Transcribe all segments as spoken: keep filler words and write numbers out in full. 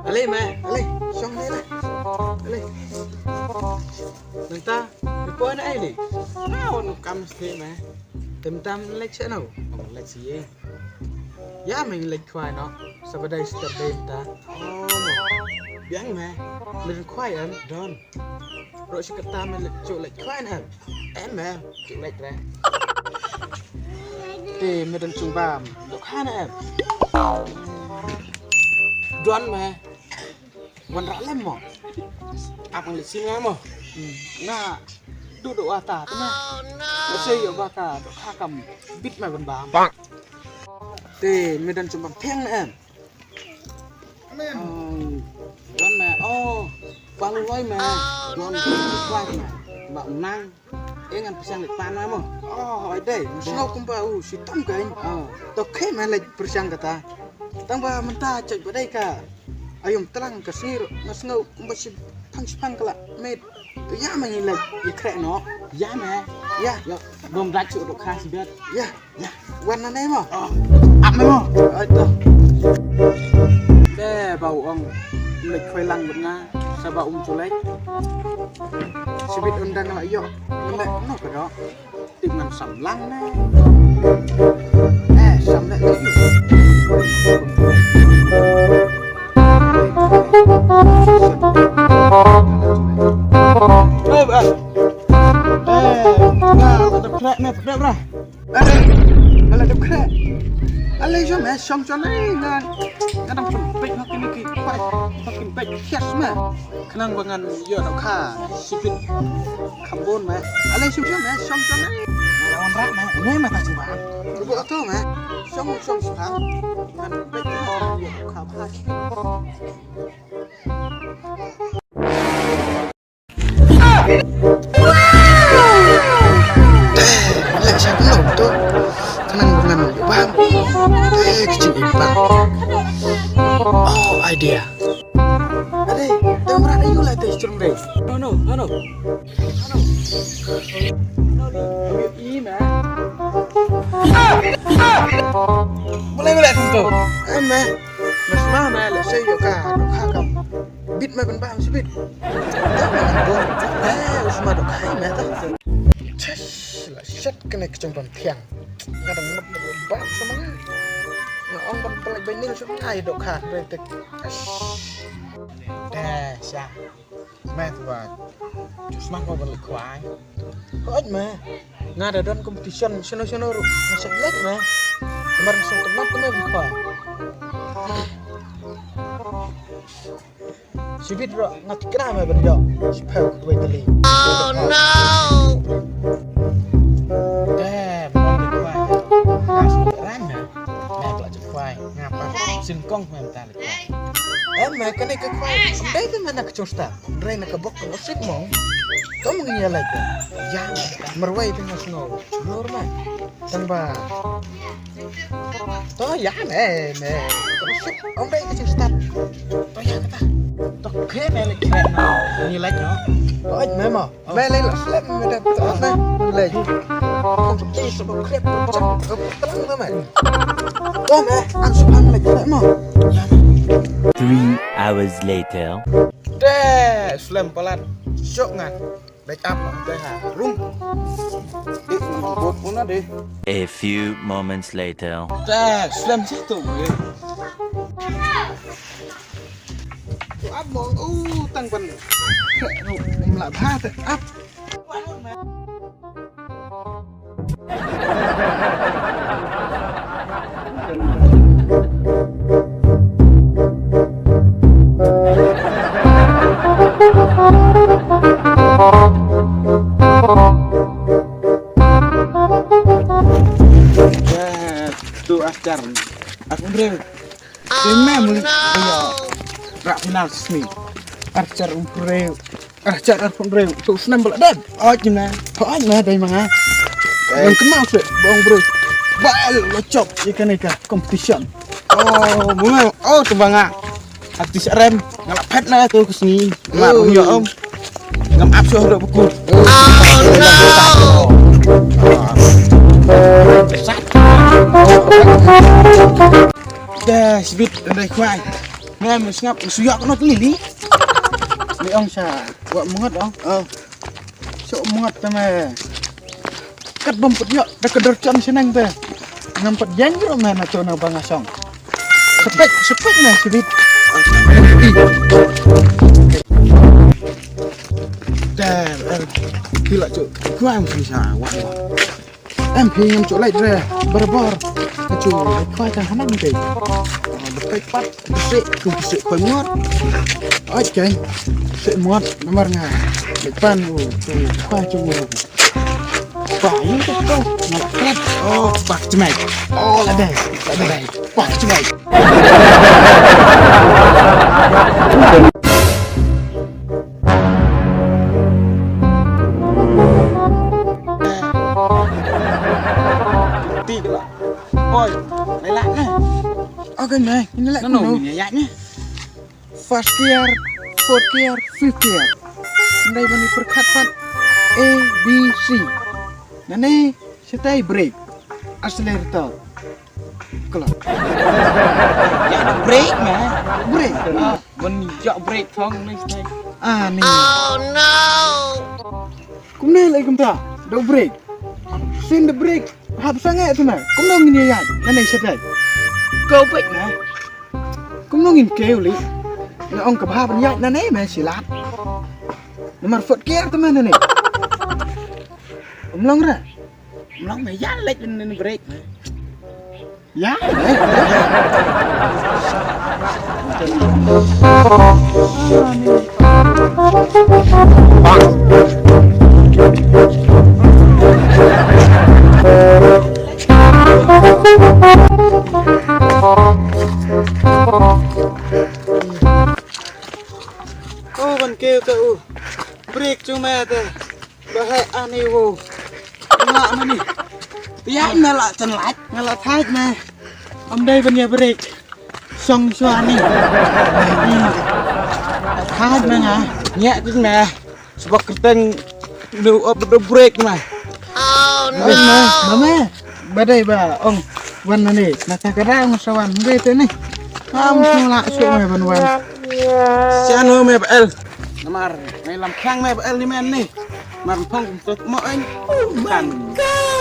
Ale me, ale, shong ne le. Ale. Nangta, me poi na ai le. Na wan kam ste me. Tem tam lek che no. Lek si ye. Ya me lek khwai no. Sabadai Saturday ta. Oh. Biang me. Me khwai em. Don. Ro shi kata me lek chu lek khwai na em. Em me. Chu lek re. Te me don chung bam. Dok hana em. Don me. Wan ra lem mo. Ap ang lek sim nga mo. Nga du du ata te me. Nga se yo ba ka dok ha kam bit me ban bam. Te me don chung bam thiang na em. Don me, oh, pang loi me, don me, me, ba nang, eh ngan pyrshang leit pan me mo. Oh, ai dei, snow kumba u, si tam kai. Oh, to kai me leit pyrshang kata. Tang ba mynta chak ba dei ka. Ayum tlang ka sir, nga sngew kumba si phang si phang kala, met. Ya ma ngi leh, ya khreh noh. Ya ma. Ya. Ya. Bom dak shu dok kha sibit. Ya. Ya. Wan na ne mo. Oh. Ap me mo. Ai to. Te ba u ong. Leh khoi lang bad nga. Sa ba um chu leh. Sibit undang la yo. Leh no ka dok. Tip ngan sam lang ne. Eh, sam leh leh. Eh, ba. Eh, ba, ba, ba, ba, ba. Are, ba la dep khreh. Ale jom eh, shong jon eh, nga, nga dang pynpeit ha kine ki paip, ha kine paip khias me. Khnang ba ngan ïoh dok kha, sibit kham bun me. Ale shong jon eh, shong jon eh. Nga la wan rah me, ne me ta jubab. Rubo to me, shong shong sibang. Ngan peit ïoh dok kha bha. Te, leh sha kano to. Khnang ngan bam. Te, kiching im bam. Oh, idea. Ade, te umrah ayu la te chrum re. No, no, no, no. Ayu i ma. Boleh, boleh, tentu. Eh, ma. Mas ma, ma, leh sha yu ka, ka kam. Bit me ban bam sibit. Eh, u sma dok hai me ta. Chesh, la shet kane ka jong ban thiang. Nga dang ngap ban bam sma nga. Nga ong ban pelak ban nil sma nga ïa dok kha, re tek. Chesh. Te sha. Me tu ba. Ju sma ko ban lek khwai. Hoj me. Nga da don competition shano shano ruh. Nga shet lek me. Mar nga shu tynat kane ban khwai. Shibit ruh nga tikna me ban ïoh. Shiphew ka duwai tylli. Oh no. Damn, bong de kwai. Nga shu ran me. Me klak ju kwai. Nga pa singkong me mta le kwai. Em me kane ka kwai. Dei te me na ka chong sta. Dei na ka bok ka sik mong. Ka mong ïa lai ka. Ya. Marwai te nga sngew. Lor me. Tang ba. To ya me me. Ong dei ka jingstad. To ya kata. To kre me lek kre na. Ni lek no. Oj me mo. Me lek la slem me dep to me. Lek. Kong ti sa ko kre ko chang ko tlang to me. To me ang supan lek kre mo. Three hours later. De slem palat. Syok ngan. Back up lah, dah ha. Rum. Eh, bot pun ada. A few moments later. Dah, slem situ, eh. Tu ap mong, uh, tang pen. Rum lah bah, dah ap. Tu askar. Aku breu. Kena muli. Ayo. Rak final semi. Askar umpreu. Ah, jar arphew hynriew. Tu snem ba la dep. Hooid, jimna. Hooid, na dei ma nga. Ngan kynmaw seh ba ong briew ba la jop ïa kane ka competition. Oh, bunga. Oh, tu ba nga. Artis rem. Nga la phet na tu ka sngi. Nga ruh ïoh, om. Ngam ap shuh ruh ba kut. Oh, no. Te sibit ndai khwai. Me me sngap suyok no tli li. Ni ong sa. Wa mengot ong. Oh. So mengot te me. Kat bam put yok da ka dor chon sinang te. Ngam pat yang ro me na to na banga song. Sepek sepek na sibit. Te. Kila chu. Khwai sa wa. Em phi ngam chu lait re barabor. Ka chu lait khwai tang hanang te. Lait pat se ku se khwai muat. Oi kai. Se muat namar nga. Lait pan u chu khwai chu u. Pa yung chu ko. Nga lait. Oh, back to me. Oh, la dai. La dai. Back to me. Ti la. Oi, nai la na. Okay, nai, ini la. Nano, ini ya ni. First year, fourth year, fifth year. Ndai bani perkhat pat A B C. Nani, setai break. Accelerator. Kala. Ya, break, man. Break. Ah, ban ya break thong ni setai. Ah, ni. Oh no. Kumne lai kumta. Da break. Sin da break. Hap sange tu na. Kumno ngin ya. Nani setai. Go break, man. Kumno ngin keu li. Na ong ka bha ban ya nani me silat. Namar fourth year tu me nani. Umlong ra. Umlong me ya lek nani break. Ya. Ko ban keu ka u. Break chu me te. Ba he ani wo. Nga mani. Ya me la chan lach. Nga la thait me. Am dai ban ya break. Song shuwa ni. Thait me nga. Nya tin me. Sebab kerteng lu op do break me. Oh no. Me, me. Ba dei ba ong wan na ni na ka ka dang sa wan ngai te ni. Am sula su me ban wan. Sian ho me ba el. Namar me lam khang me ba el ni men ni. Mar phong kum tok mo en. Kan.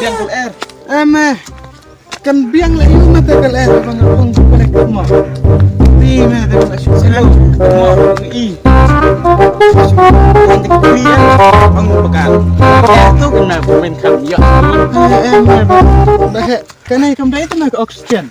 Biang kel er. Em eh. Kan biang la yu me te kel er ba nga phong kum tok mo. Ni me te ka su selo. Mo i. Kan te kri ya. Ang pekan. Ya tu kena pemain kan ya. Em eh. Ba he. Kane kam dei te me ka oxygen.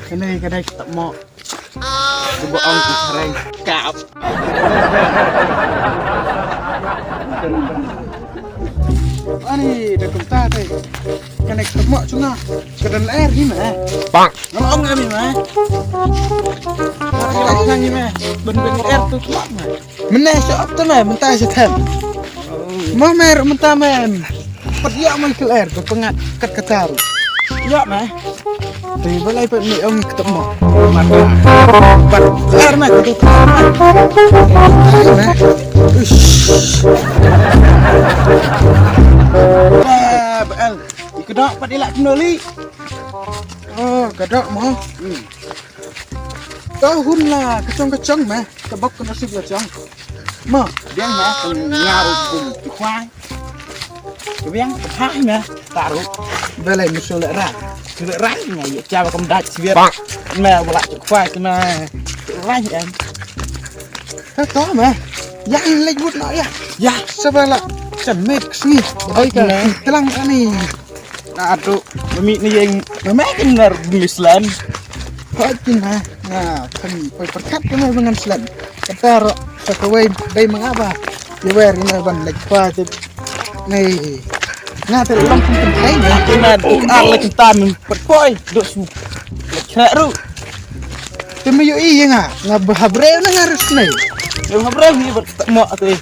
Kane ka dei ka mo. Ku ba ong ku khareng kap. Ani da kumta te. Kane ka mo chunga. Ka dan air ni me. Bang. Ngam ong ani me. Ka dan air ni me. Ben ben air tu mo me. Mynne sha op te me mynta sha them. Mo me mynta me. Pat ïa mo kel er ba pyngat kat kata ruh. Ïa me. Te balei pat me ong ktep mo. Mata. Pat er me kata. Ai me. Ush. Ba ba el. Ïa ka dok pat ïa la kynoli. Oh, ka dok mo. Hmm. Ka hun la ka chong ka chong me. Ka bok ka nasib la chong. Ma, biang ma, nga ruh kum tu khwai. Biang, hai ma, taruh. Belai musuh lek rai. Lek rai, nga ye cha kam dach sibir. Ma, wala tu khwai tu ma. Rai em. Ka to ma. Ya, lek but na ya. Ya, sabala. Sa mek sngi. Oi ka. Telang kani. Na atu mami ni yang mami kin nar mislan. Hoi kin ha. Na kan poi perkat kan ngan slan. Kata ro sa kawai dai mengaba. Ye wer ina ban lek pa tu. Nei. Nga te long pun pentai ni. Ina ar lek tan poi dok su. Lek kra ru. Te me ïohi ïa nga, nga bha briew ne nga rus ne. Nga bha briew hi bad mo te.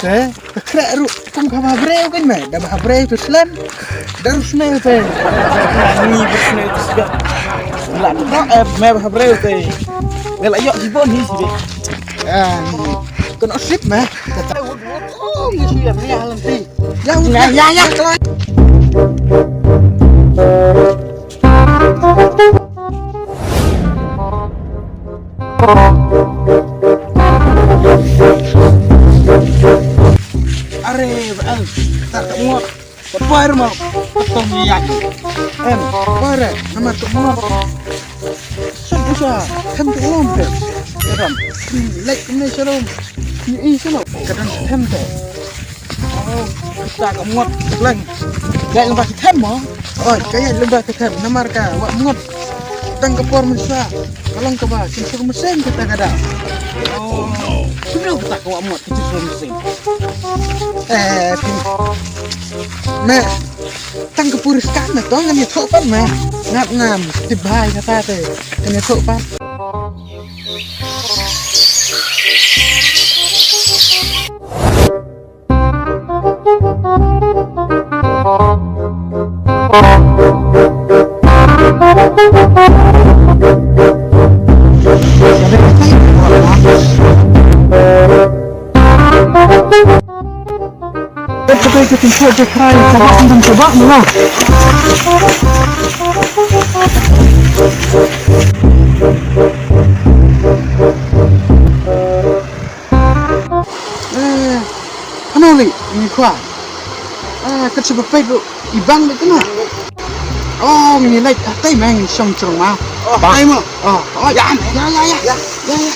Te, ka khreh ruh kum ka bha briew kan me, da bha briew te slem. Da rus ne te. Ni rus ne te sgap. La no eh me bha briew te. Nga la ïoh jibon hi sidi. Ah, ni. Kan osip me. Kata wut wut. Oh, ni su ya me ya lan ti. Ya wut. Ya, ya, ya. Ya, ya. Are, ba el, ta ka ngot. Ka pai rumal, ka tong yak. Em, pai re, namar ka ngot. Sum usa, them tu lom te. Ram, lek ne shalom. Ni i shalom, ka dang them te. Oh, kita ka ngot, leng. Lek lem ba ki them mo. Oi, ka ïa lem ba ki them, namar ka, wa ngot. Tang ka por mynta ka long kaba kin suk meseng kita ka da. Oh no. Shu kata ka wa mot kita suk meseng. Eh, phi. Me tang ka puri skat na to ngan ïathuh pat me. Ngat ngam tip bha ïa kata te. Ngan ïathuh pat. Eh, ano li, ngi khwa. Eh, kat sa ba peit ruh, i bang beit kane. Oh, ngi leit ka tei meng shong chrong ma. Oh, ai mo. Oh, oh, ya, ya, ya, ya. Ya, ya.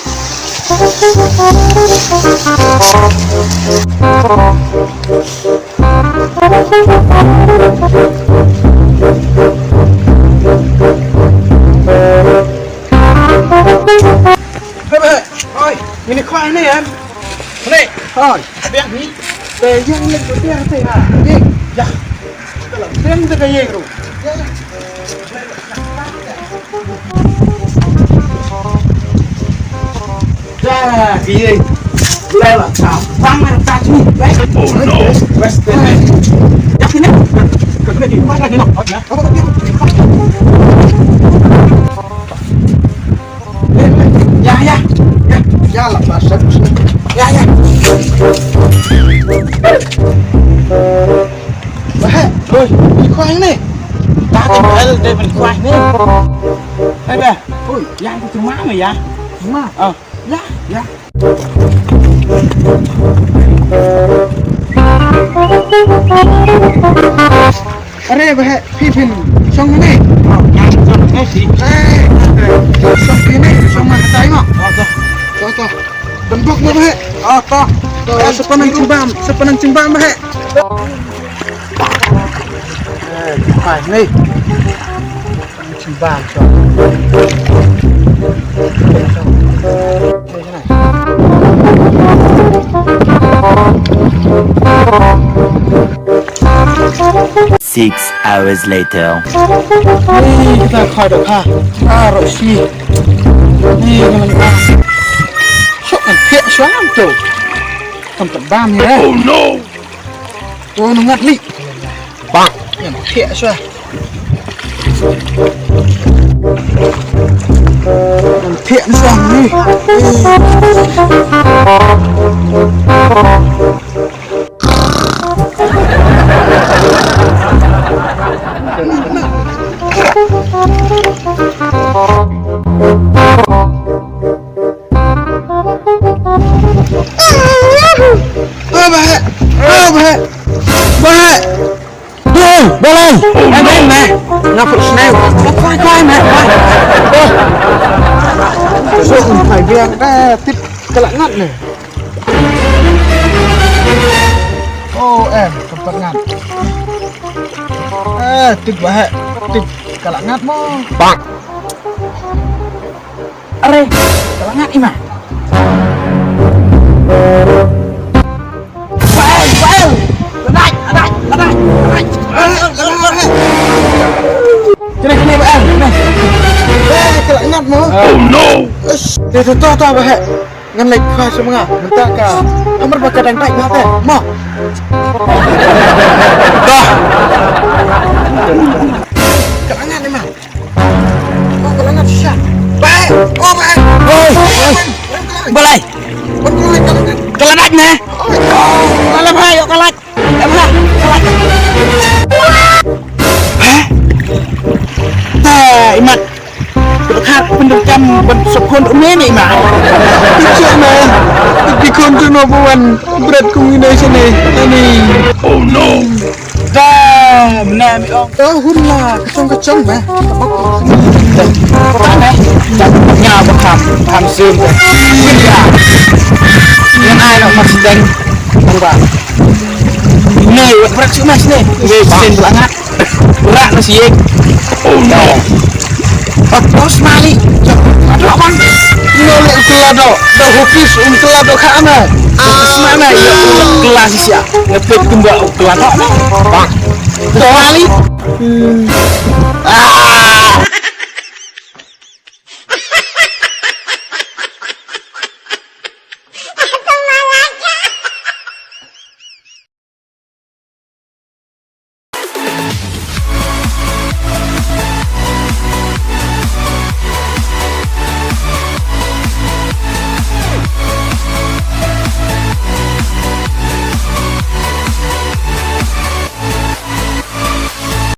Hei, hei, hei. Ngin ïa khwai ne, em? Ne. Hoi. Biang ni. Te ïeng lem ko biang te ha. Ïeng. Ya. Biang te ka ïeng ru. Ya, ya. Ya, ka ïeng. Bang, bang, bang, bang. Oh, no. West, west. Ya, sini. Ke sini, ke sini. Ya, ya. Ya, ya, lah, pasal. Ya, ya. Wah, oi, ni kuah ni. Dah tinggal dia beli kuah ni. Hai, bah. Oi, yang itu mama ya? Ma. Oh, ya, ya. Are, bah, phi phin shong ne? Oh, ya, shong ne si. Eh, shong phi ne, shong ma tai ma. Oh, to. To, to. Dang bok ma, bah. Oh, to. To, sa pynang jingbam, sa pynang jingbam, bah. Eh, phai ne. Jingbam, to. Six hours later. Ni kita kha da kha. Ah, ro shi. Ni ka lang ah. Shok kan thiah shwam tu. Kam pat bam ni dah. Oh no. Oh, nungat li. Bang. Yang thiah shwa. Yang thiah shwa ni. Oh, bah. Oh, bah. Bah. Hey, Balai. Hey, Balai, meh. Nga put snew. Kwai, kwai, meh. Kwai. Oh. So, kwai biang. Eh, tip ka la ngat ne. Oh, em, kam pat ngat. Eh, tip bah. Tip ka la ngat mo. Bang. Are, ka la ngat i ma. Bael, bael. Ladai, ladai, ladai, ladai. Bael, ladai, ladai. Kine, kine, bael, kine. Eh, ka la ngat mo. Oh no. Ish, te to, to, to, bah. Ngan leit khwai sha ma nga. Mynta ka. Namar ba ka dang dait bha te. Mo. Dah. Ka la ngat i ma. Oh, ka la ngat shisha. Bae. Oh, bae. Oi, oi. Balai. Ka la ngat. Ka la ngat ne. Ka la ngat, ka la ngat. Em ha, ka la ngat. Hah? Te, i mat. Ka la kha Pyndonkam ban sop khun um ne ne ma. Pyndonkam. Pyndonkam tu no buan. Bret kum ine sene. Ani. Oh no. Da, bna mi ong. Oh, hun la, kachong kachong ma. Tabok. Tabok ma. Tabok nya ba kham, kham sim. Ya. Yang ai nak masih dan. Bang ba. Ni, bret sih mas ni. Ye, sen blangat. Rak na siek. Oh no. Atos mali. Aduh bang. Ino le kelado. Da hopis um kelado ka ana. Hopis mana ya kelado sia. Ngepet kumba kelado. Bang. Tos mali. Ah,